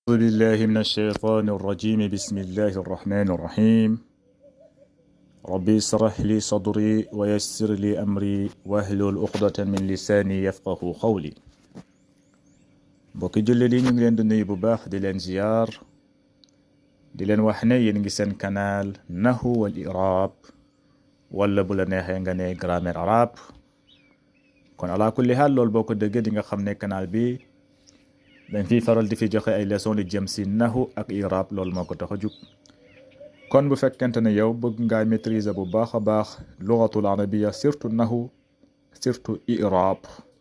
أعوذ بالله من الشيطان الرجيم. بسم الله الرحمن الرحيم. ربي اشرح لي صدري ويسر لي أمري واحلل عقدة من لساني يفقه قولي. mbokki jullit yi ñu ngi leen di nuyu bu baax di leen ziyaar di leen wax ne yéen ngi seen canal Nahwu wal I'rab wala bu la neexee nga ne grammaire arabe. kon ala kulli haal loolu boo ko déggee di nga xam ne canal bi dañ fiy faral di fi joxe ay leçon li jëm si nahwu ak i'rab loolu moo ko tax a jug. kon bu fekkente ne yow bëgg ngaa maîtriser bu baax a baax lugatul arabiya surtout nahwu surtout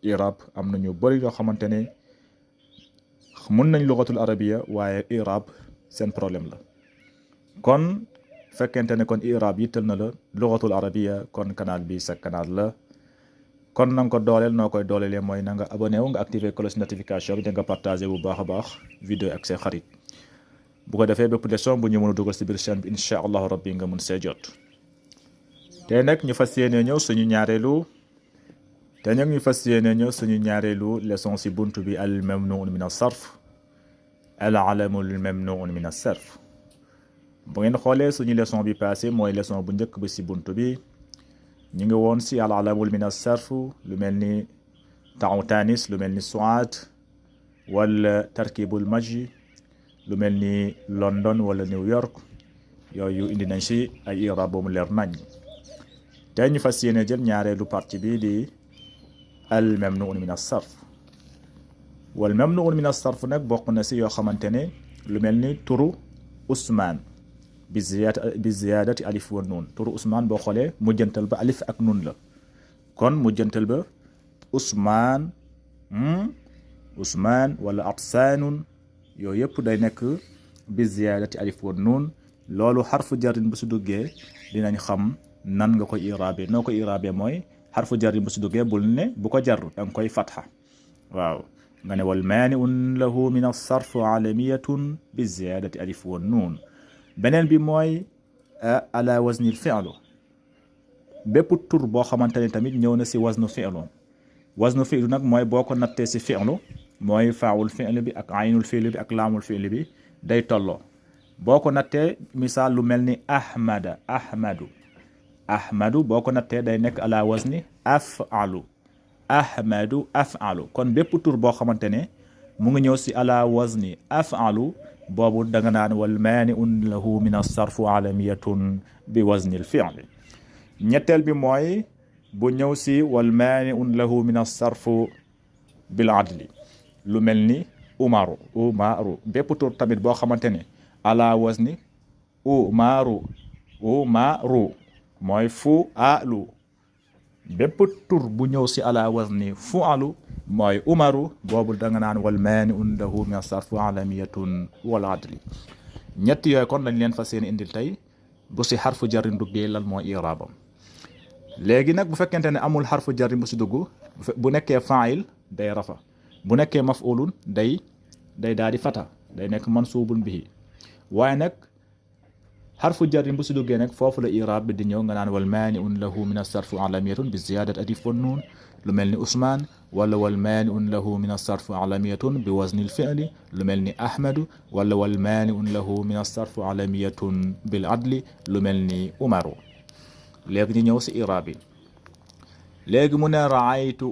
i'rab am na ñu bëri yoo xamante ne mun nañ lugatul arabiya waaye i'rab seen problème la. kon fekkente ne kon i'rab yittal na la lugatul arabiya kon canal bi sa canal la. kon na nga ko dooleel noo koy dooleelee mooy na nga abonné wu nga activer cloche notification bi da nga partagé bu baax a baax vidéo ak say xarit bu ko defee bépp leçon bu ñu mën a dugal si biir chaîne bi incha allahu rabbi nga mun see jot. tey nag ñu fas yéene ñëw suñu ñaareelu leçon si buntu bi al mamnuun min as-sarf al alamul mamnuun min as-sarf. bu ngeen xoolee suñu leçon bi passé mooy leçon bu njëkk bi si buntu bi. ñu ngi woon si al alamul min as-sarf lu mel ni ta'u tanis lu mel ni Suaad wala tarkibul majji lu mel ni London wala New York yooyu indi nañ si ay i'rab bu mu leer nañ. tey ñu fas yéene jël ñaareelu partie bi di al mamnuun min as-sarf. wal mamnuun min as-sarf nag bokk na si yoo xamante ne lu mel ni turu Usmaan bi ziyaadati alif wa nuun. turu Usmaan boo xoolee mujjantal ba alif ak nuun la kon mujjantal ba Usmaan wala Atsaanun yooyu yëpp day nekk bi ziyaadati alif wa nuun. loolu xarfu jarin bu si duggee dinañ xam nan nga koy iraabe. noo koy iraabe mooy xarfu jarin bu si duggee bul ne bu ko jar da nga koy fatxa. waaw nga ne wal maani'un lahu min as-sarf alamiyatun bi ziyaadati alif wa nuun. beneen bi mooy ala waznil fi'lu bépp tur boo xamante ne tamit ñëw na si waznu fi'lu nag mooy boo ko nattee si fi'lu mooy faawul fi'lu bi ak aynul fi'lu bi ak laamul fi'lu bi day tolloo. boo ko nattee misaal lu mel ni ahmadu boo ko nattee day nekk ala wazni af'alu kon bépp tur boo xamante ne mu ngi ñëw si ala wazni af'alu boobu danga naan wal maani'un lahu min as-sarf alamiyatun bi wazni al-fi'l. ñetteel bi mooy bu ñëw si wal maani'un lahu min as-sarf bil adli lu mel ni umaru bépp tur tamit boo xamante ne ala wazni umaru mooy fu'alu. bépp tur bu ñëw si ala wazni fu'alu mooy umaru boobu danga naan wal maani'un lahu min as-sarf alamiyatun wal adli. ñett yooyu kon lañ leen fas yéene indil tey bu si xarfu jarin duggee lan mooy i'raabam. léegi nag bu fekkente ne amul xarfu jarin bu si dugg bu nekkee fa'il day rafa bu nekkee maf'ulun day daal di fata day nekk mansuubun bihi. waaye nag xarfu jarin bu si duggee nag foofu la i'raab bi di ñëw nga naan wal maani'un lahu min as-sarf alamiyatun bi ziyaadati alif wa nuun lu mel ni Usmaan wala wal maani'un lahu min as-sarf alamiyatun bi wazni al-fi'li lu mel ni Ahmadu wala wal maani'un lahu min as-sarf alamiyatun bil adli lu mel ni Umaru. léegi ñu ñëw si i'raab bi. léegi mu ne ra'aytu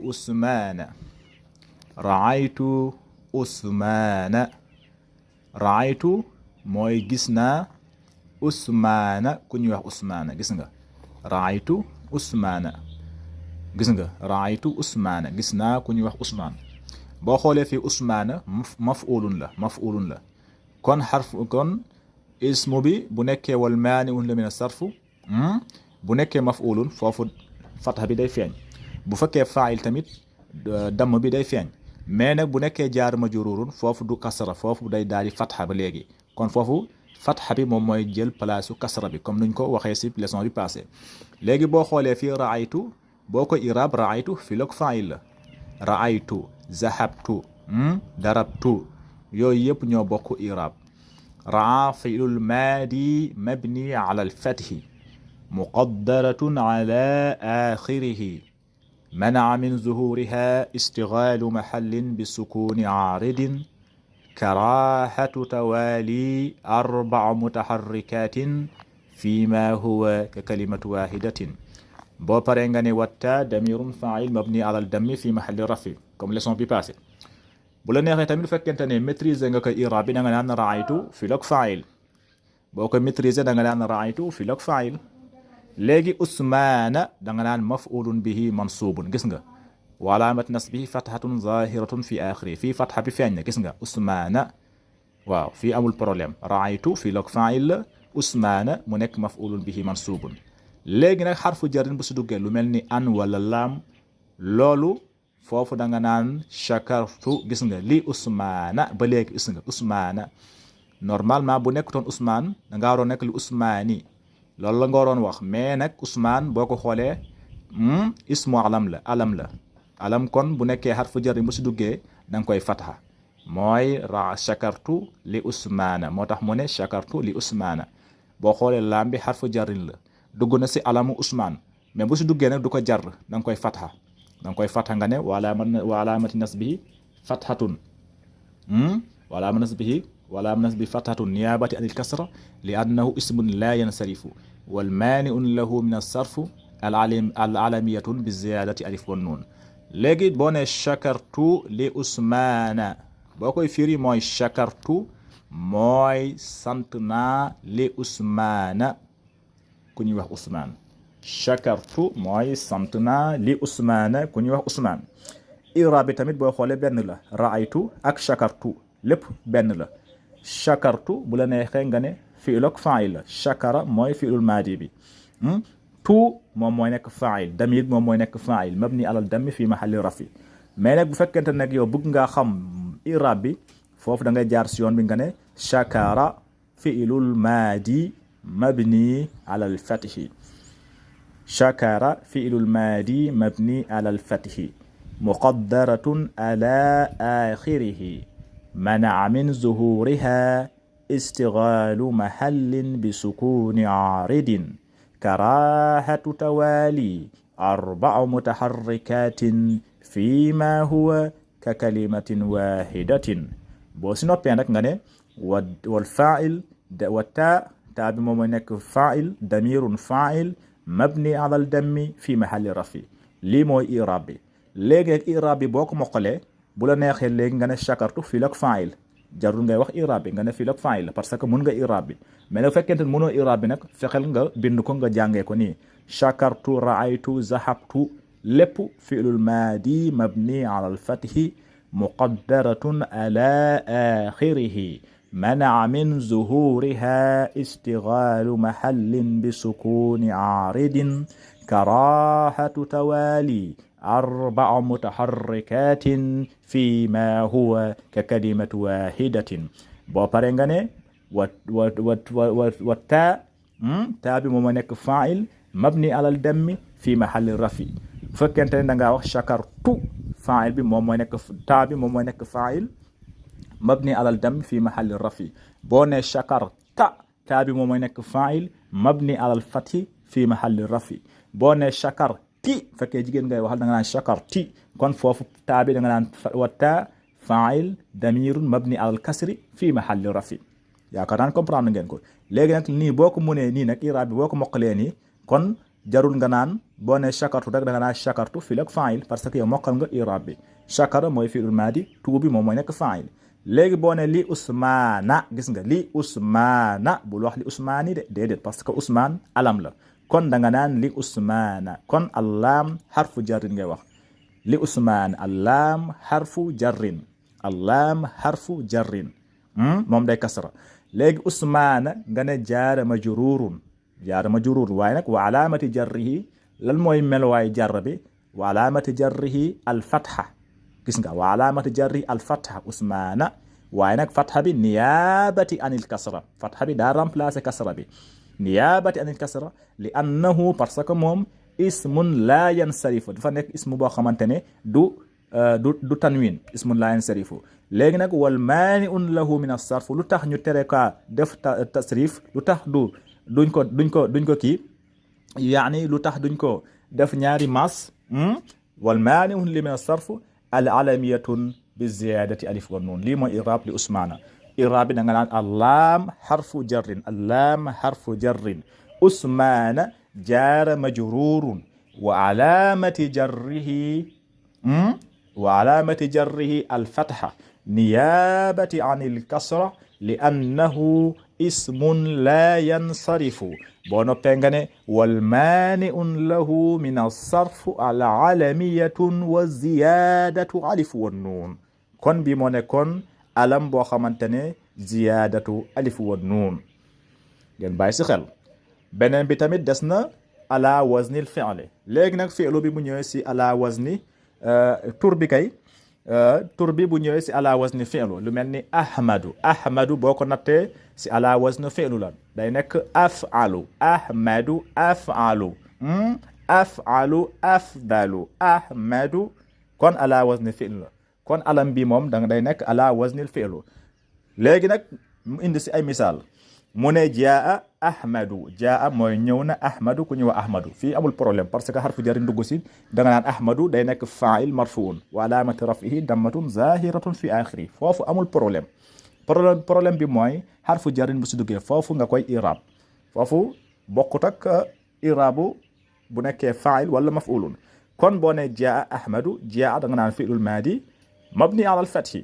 Usmaana mooy gis naa Usmaana ku ñuy wax Usmaana gis nga ra'aytu Usmaana gis naa ku ñuy wax Usmaan. boo xoolee fii Usmaana maf'ulun la kon ismu bi bu nekkee wal maani'un la min as-sarf bu nekkee maf'ulun foofu fatha bi day feeñ. bu fekkee fa'il tamit damm bi day feeñ. mais nag bu nekkee jaar majruurun foofu du kasra foofu day daal di fatha ba léegi kon foofu fatha bi moom mooy jël place kasra bi comme nuñ ko waxee si leçon bi passé. léegi boo xoolee fii ra'aytu boo ko i'raab ra'aytu fii la ko fa'il la ra'aytu zahabtu darabtu yooyu yëpp ñoo bokk i'raab. ra'a fi'lul maadi mabni ala al-fathi muqaddaratun ala akhirihi منع من ظهورها استغلال محل بسكون عارض karaahatu tawali 4 mutaharrikatin fima huwa ka kalimatu wahidatin. boo paree nga ne watta damirun fa'il mabni ala al-dammi fi mahalli rafi comme leçon bi passé. bu la neexee tamit fekkente ne maîtriser nga ko i'rab bi da nga naan ra'aytu fi'l ak fa'il. boo ko maîtriser da nga naan ra'aytu fi'l ak fa'il. léegi usmaana da nga naan maf'ulun bihi mansubun gis nga. wa alaamat nasbihi fathatun zahiratun fi axiri fii fatha bi feeñ na gis nga usmaana. waaw fii amul problème ra'aytu fi'l ak fa'il la usmaana mu nekk maf'ulun bihi mansubun. léegi nag xarfu jarin bu si duggee lu mel ni an wala laam loolu foofu da nga naan shakartu gis nga li usmaana ba léegi gis nga usmaana normalement bu nekkutoon usmaan da nga waroon nekk li usmaani loolu la nga waroon wax mais nag usmaan boo ko xoolee ismu alam la alam kon bu nekkee xarfu jarin bu si duggee da nga koy fatha mooy shakartu li usmaana moo tax mu ne shakartu li usmaana boo xoolee laam bi xarfu jarin la dugg na si alamu usmaan mais bu si duggee nag du ko jar da nga koy fatha nga ne wa alaamati nasbihi fathatun wa alaamati nasbihi fathatun niyaabati anil kasra li annahu ismun la yansarifu wal maani'un lahu min as-sarf al-alamiyatun bi ziyadati alif wan nun. léegi boo ne shakartu li usmaana boo koy firi mooy shakartu mooy sant naa li usmaana ku ñuy wax Usmaan shakartu mooy sant naa li Usmaana ku ñuy wax Usmaan. i'raab bi tamit boo xoolee benn la ra'aytu ak shakartu lépp benn la. shakartu bu la neexee nga ne fi'l ak fa'il la shakara mooy fi'lul maadi bi tu moom mooy nekk fa'il damir moom mooy nekk fa'il mabni alal dammi fi mahalli rafi. mais nag bu fekkente nag yow bëgg ngaa xam i'raab bi foofu da ngay jaar si yoon bi nga ne shakara fi'lul maadi مبني على الفتح شكر فعل الماضي مبني على الفتح مقدرة على آخره منع من ظهورها استغلال محل بسكون عارض كراهة توالي 4 متحركات فيما هو ككلمة واحدة. boo si noppee nag nga ne والفاعل والتاء taa bi moom mooy nekk fa'il damirun fa'il mabni alal dammi fi mahalli rafi lii mooy i'raab bi. léegi nag i'raab bi boo ko mokkalee bu la neexee léegi nga ne shakartu fi'l ak fa'il jarul ngay wax i'raab bi nga ne fi'l ak fa'il la parce que mun nga i'raab bi mais nag fekkente ne mënoo i'raab bi nag fexeel nga bind ko nga jàngee ko nii shakartu ra'aytu zahabtu lépp fi'lul maadi mabni alal fathi muqaddaratun ala axirihi منع من ظهورها استغلال محل بسكون عارض كراهة توالي 4 متحركات فيما هو ككلمة واحدة. boo paree nga ne والتاء taa bi moom mooy nekk fa'il mabni alal dammi fi mahalli rafi. bu fekkente ne da ngaa wax shakartu fa'il bi moom mooy nekk taa bi moom mooy nekk fa'il mabni alal dam fi mahalli rafi. boo ne shakarta taa bi moom mooy nekk fa'il mabni alal fathi fi mahalli rafi. boo ne shakarti fekkee jigéen ngay waxal da nga naan shakarti kon foofu taa bi da nga naan watta fa'il damirun mabni alal kasri fi mahalli rafi. yaakaar naan comprendre ngeen ko. léegi nag nii boo ko mënee nii nag i'raab bi boo ko mokkalee nii kon jarul nga naan boo ne shakartu rek da nga naan shakartu fi'l ak fa'il parce que yow mokkal nga i'raab bi. shakara mooy fi'lul maadi tu bi moom mooy nekk fa'il. léegi boo ne li usmaana gis nga li usmaana bul wax li usmaani de déedéet parce que usmaan alam la kon da nga naan li usmaana kon allaam xarfu jarrin ngay wax li usmaan allaam xarfu jarrin moom day kasra. léegi usmaana nga ne jaara majruurun waaye nag wa alaamati jarrihi lan mooy meluwaay jar bi wa alaamati jarrihi al fatha gis nga wa alaamati jarri al fatha usmaana waaye nag fatha bi niyaabati anil kasra fatha bi daa remplacer kasra bi niyaabati anil kasra li annahu parce que moom ismun laa yansarifu dafa nekk ismu boo xamante ne du tanwin ismun laa yansarifu. léegi nag wal maani'un lahu min as-sarf lu tax ñu tere ka def tasrif lu tax duñ ko kii yaani lu tax duñ ko def ñaari mas wal maani'un li min as-sarf al alamiyatun bi ziyadati alif wa nun lii mooy i'raab li Usmaana i'raab bi da nga naan allaam xarfu jarrin allaam xarfu jarrin Usmaana jaara majruurun wa alaamati jarrihi alfatxa niyaabati an alkasra li annahu ismun laa yansarifu boo noppee nga ne wal maani'un lahu min as-sarf al-alamiyatun wa ziyaadatu alif wa nuun kon bi moo nekkoon alam boo xamante ne ziyaadatu alif wa nuun ngeen bàyyi si xel beneen bi tamit des na ala wazni al-fi'li léegi nag fi'lu bi bu ñëwee si ala wazni tur bi bu ñëwee si ala wazni fi'lu lu mel ni ahmadu boo ko nattee si ala wazni fi'lu la day nekk af'alu ahmadu af'alu afdalu ahmadu kon ala wazni fi'lu la kon alam bi moom day nekk ala wazni fi'lu léegi nag mu indi si ay misaal mu ne jaa ahmadu jaa mooy ñëw na ahmadu ku ñëw ahmadu fii amul problème parce que xarfu jarin dugg si da nga naan ahmadu day nekk fa'il marfuun wa alaamati raf'ihi dammatun zahiratun fi axiri foofu amul problème bi mooy xarfu jarin bu si duggee foofu nga koy i'raab foofu bokkut ak i'raabu bu nekkee fa'il wala maf'ulun kon boo ne jaa ahmadu jaa da nga naan fi'lul maadi mabni ala al-fathi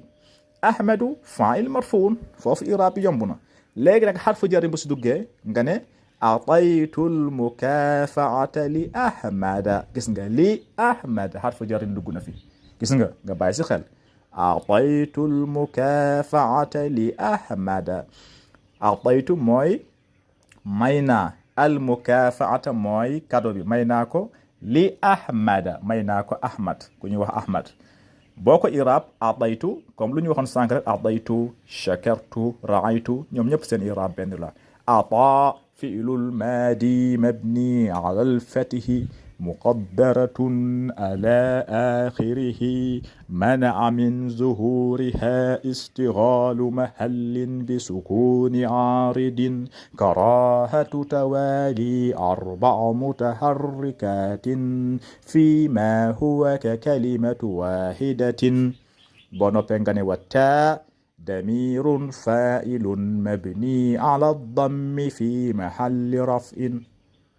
ahmadu fa'il marfuun foofu i'raab bi yomb na léegi nag xarfu jarin bu si duggee nga ne ataytul mukaafaata li ahmada gis nga li ahmad xarfu jarin dugg na fi gis nga bàyyi si xel ataytul mukaafaata li ahmada ataytu mooy may naa al mukaafaata mooy kado bi may naa ko li ahmada may naa ko ahmad ku ñuy wax ahmad boo ko i'raab ataytu comme lu ñu waxoon sànq rek ataytu shakartu raaytu ñoom ñëpp seen i'raab benn la ata fi'lul maadi mabni ala al-fathi muqaddaratun ala axirihi mana'a min zuhuriha istighalu mahallin bi sukuni aaridin karahatu tawali arba'a mutaharrikatin fima huwa ka kalimatu wahidatin boo noppee nga ne watta damirun fa'ilun mabni ala ad-dammi fi mahalli raf'in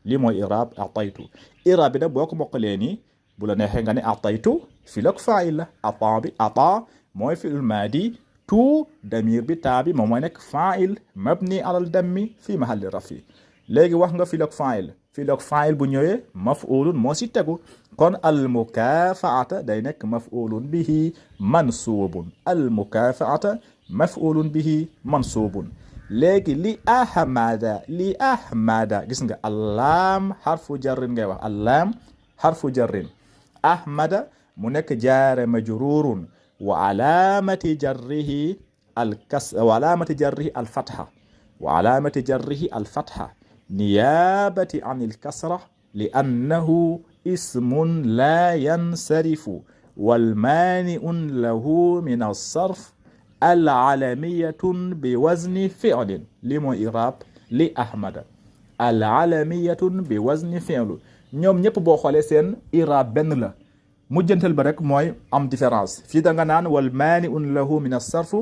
lii mooy i'raab ataytu i'raab bi nag boo ko mokkalee nii bu la neexee nga ne ataytu fi'l ak fa'il la ata mooy fi'l maadi tu damir bi taa bi moom mooy nekk fa'il mabni ala al-dammi fi mahalli raf'i léegi wax nga fi'l ak fa'il bu ñëwee maf'ulun moo si tegu kon al mukaafaata day nekk maf'ulun bihi mansuubun al mukaafaata maf'ulun bihi mansuubun léegi li ahmada gis nga allaam xarfu jarrin ngay wax allaam xarfu jarrin ahmada mu nekk jaare majruurun wa alaamati jarrihi alfatha niyaabati an alkasra li annahu ismun laa yansarifu wal maani'un lahu min as-sarf al-alamiyatun bi wazni fi'lin lii mooy i'raab li ahmada al-alamiyatun bi wazni fi'lin ñoom ñëpp boo xoolee seen i'raab benn la mujjantal ba rek mooy am différence fii da nga naan wal maani'un lahu min as-sarf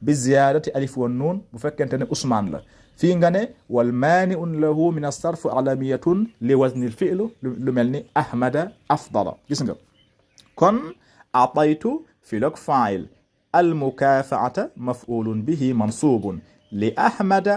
bi ziyaadati alif wa nuun bu fekkente ne Usmaan la fii nga ne wal maani'un lahu min as-sarf alamiyatun li wazni al-fi'l lu mel ni ahmada afdala gis nga kon ataytu fi'l fa'il المكافأة مفعول به منصوب لأحمد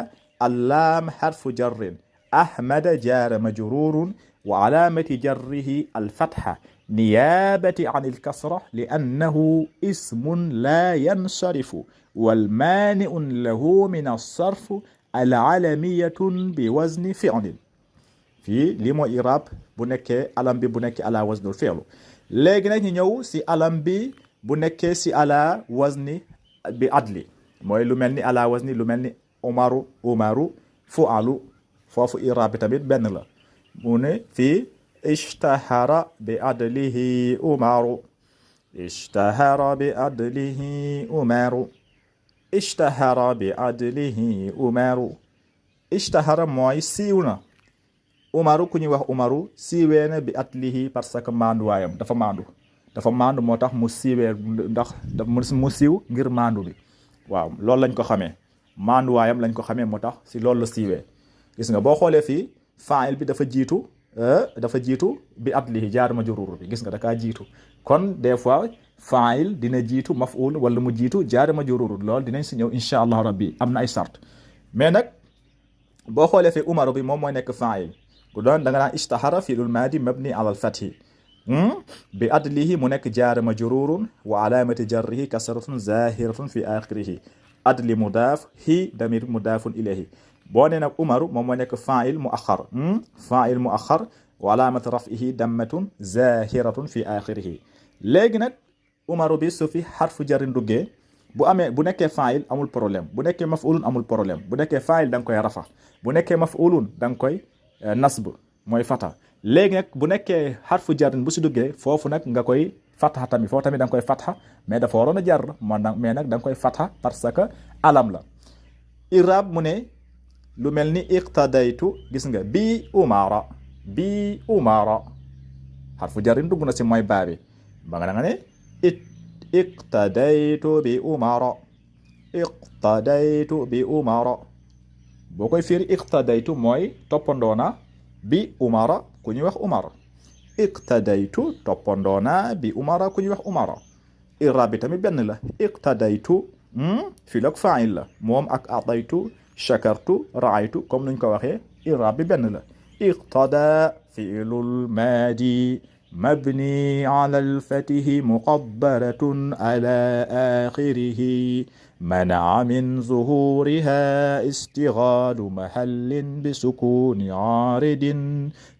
اللام حرف جر أحمد جار مجرور وعلامة جره الفتحة نيابة عن الكسرة لأنه اسم لا ينصرف والمانع له من الصرف العلمية بوزن فعل fii lii mooy i'raab bu nekkee alam bi bu nekkee ala waznul fi'l léegi nag ñu ñëw si alam bi bu nekkee si ala wazni bi adli mooy lu mel ni ala wazni lu mel ni umaru fu'alu foofu i'raab bi tamit benn la mu ne fii ishtahara bi adlihi umaru ishtahara bi adlihi umaru ishtahara bi adlihi umaru ishtahara mooy siiw na umaru ku ñuy wax umaru siiwee na bi adlihi parce que maandu waayam dafa dafa maandu moo tax mu siiwee ndax mu siiw ngir maandu bi waaw loolu lañ ko xamee maanduwaayam lañ ko xamee moo tax si loolu la siiwee gis nga boo xoolee fii fa'il bi dafa jiitu bi adlihi jaar majruur bi gis nga da kaa jiitu kon des fois fa'il dina jiitu maf'ul wala mu jiitu jaar majruur loolu dinañ si ñëw insha allah rabbi am na ay sart mais nag boo xoolee fii umaru bi moom mooy nekk fa'il bu doon da nga naan ishtahara fi'lul maadi mabni ala al-fathi bi adlihi mu nekk jaar majruurun wa alaamati jarrihi kasratun zahiratun fi akhirihi adli mudaaf hi damir mudaafun ilayhi boo nee nag umaru moom mooy nekk fa'il mu'akhkhar wa alaamati raf'ihi dammatun zahiratun fi akhirihi léegi nag umaru bi su fi xarfu jarin duggee bu nekkee fa'il amul problème bu nekkee maf'ulun amul problème bu nekkee fa'il da nga koy rafa bu nekkee maf'ulun da nga koy nasb mooy fata léegi nag bu nekkee xarfu jarin bu si duggee foofu nag nga koy fatha tamit foofu tamit da nga koy fatha mais dafa waroon a jar mais nag da nga koy fatha parce que alam la irab mu ne lu mel ni iqtadaytu gis nga bi umara xarfu jarin dugg na si mooy baabi ba nga da nga ne iqtadaytu bi umara boo koy firi iqtadaytu mooy toppandoona bi umara ku ñuy wax umar iqtadaytu toppandoona bi umara ku ñuy wax umara irab bi tamit benn la iqtadaytu fii la fa'il la moom ak ataytu shakartu ra'aytu comme nuñ ko waxee irab bi benn la iqtada fi'lul maadi mabni ala al-fathi muqaddaratun ala akhirihi منع من ظهورها استغال محل بسكون عارض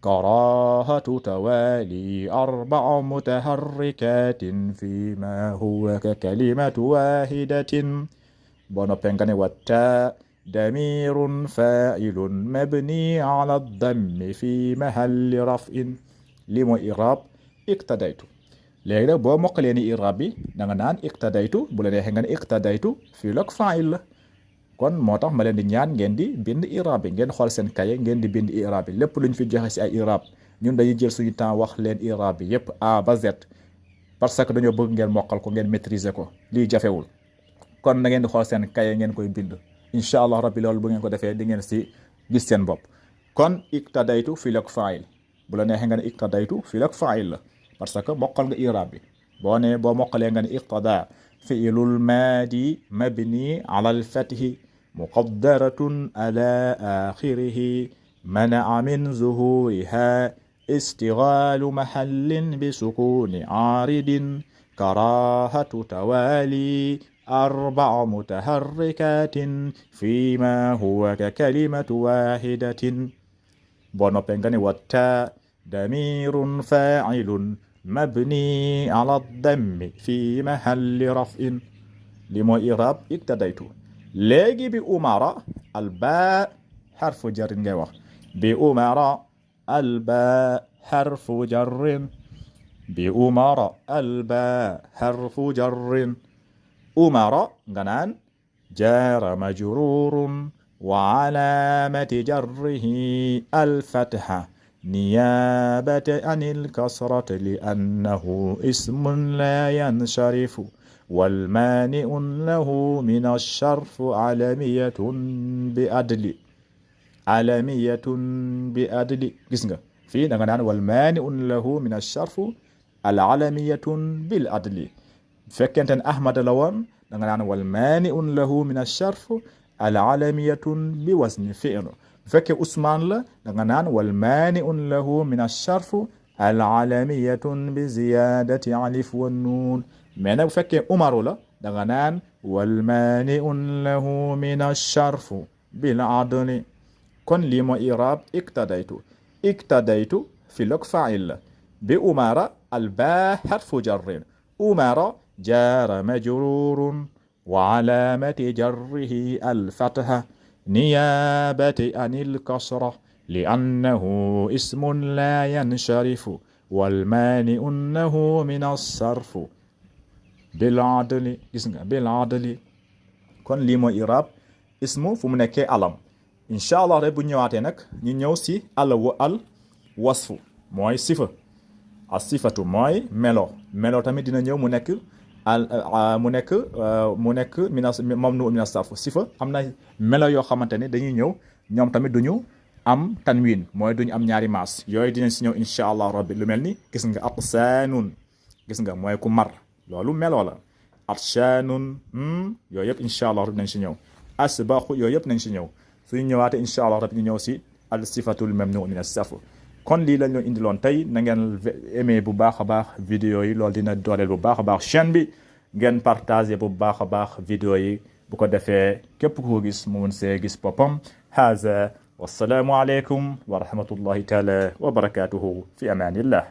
كراهة توالي 4 متحركات فيما هو ككلمة واحدة بونو بنغاني والتاء ضمير فاعل مبني على الضم في محل رفع لم إعراب اقتديت léegi nag boo mokkalee ni irab bi da nga naan iqtadaytu bu la neexee nga ne iqtadaytu fii lak fa'il la kon moo tax ma leen di ñaan ngeen di bind irab bi ngeen xool seen kaye ngeen di bind irab bi lépp luñ fi joxe si ay irab ñun dañuy jël suñu temps wax leen irab bi yépp A ba Z parce que dañoo bëgg ngeen mokkal ko ngeen maîtriser ko lii jafewul kon na ngeen di xool seen kaye ngeen koy bind incha allah rabbi loolu bu ngeen ko defee di ngeen si gis seen bopp kon iqtadaytu fii lak fa'il bu la neexee nga ne iqtadaytu fii lak fa'il la parce que mokkal nga irab bi boo mokkalee nga ne iqtada fi'lul maadi mabni ala al-fathi muqaddaratun ala akhirihi mana'a min zuhuriha istighalu mahallin bi sukuni aridin karahatu tawali 4 mutaharrikatin fima huwa ka kalimatu wahidatin boo noppee nga ne watta damirun fa'ilun mabni ala dammi fi mahalli raf'in li mooy irab iqtadaytu léegi bi umara alba xarfu jarrin ngay wax bi umara alba xarfu jarrin bi umara alba xarfu jarrin umara nga naan jaara majrurun wa alaamati jarrihi alfatha نيابة عن الكسرة لأنه اسم لا ينشرف والمانع له من الشرف علمية بأدل gis nga fii da nga naan والمانع له من الشرف العلمية بالأدل fekkente ne Ahmad la woon da nga naan والمانع له من الشرف العلمية بوزن فعل fekkee Usmaan la da nga naan wal maani'un lahu min ash-sharf al-alamiyatun bi ziyadati alif wa nuun mais nag bu fekkee Umaru la da nga naan wal maani'un lahu min ash-sharf bil adli kon lii mooy i'raab iqtadaytu fi lak fa'il la bi Umara al-baa harfu jarrin Umara jaara majruurun wa alaamati jarrihi al-fatha نيابة عن الكسرة لأنه اسم لا ينشرف والمانع له من الصرف بالعدل gis nga بالعدل kon lii mooy irab ismu fu mu nekkee alam incha allah rek bu ñëwaatee nag ñu ñëw si al wasfu mooy sifa as sifatu mooy melo melo tamit dina ñëw mu nekk mu nekk mamnu min as-sarf sifa am na melo yoo xamante ne dañuy ñëw ñoom tamit duñu am tanwin mooy duñu am ñaari maas yooyu dinañ si ñëw insha allah rabbi lu mel ni gis nga atsaanun gis nga mooy ku mar loolu meloo la atshaanun yooyu yëpp insha allah rabbi nañ si ñëw asbaqu yooyu yëpp nañ si ñëw suñu ñëwaate insha allah rabbi ñu ñëw si al sifatul mamnu min as-sarf kon lii lañ leen indiloon tey na ngeen aimé bu baax a baax vidéo yi loolu dina dooleel bu baax a baax chaîne bi ngeen partagé bu baax a baax vidéo yi bu ko defee képp ku ko gis mu mën see gis boppam haza wassalaamu aleykum wa rahmatullahi taala wa barakatuhu fi amanillah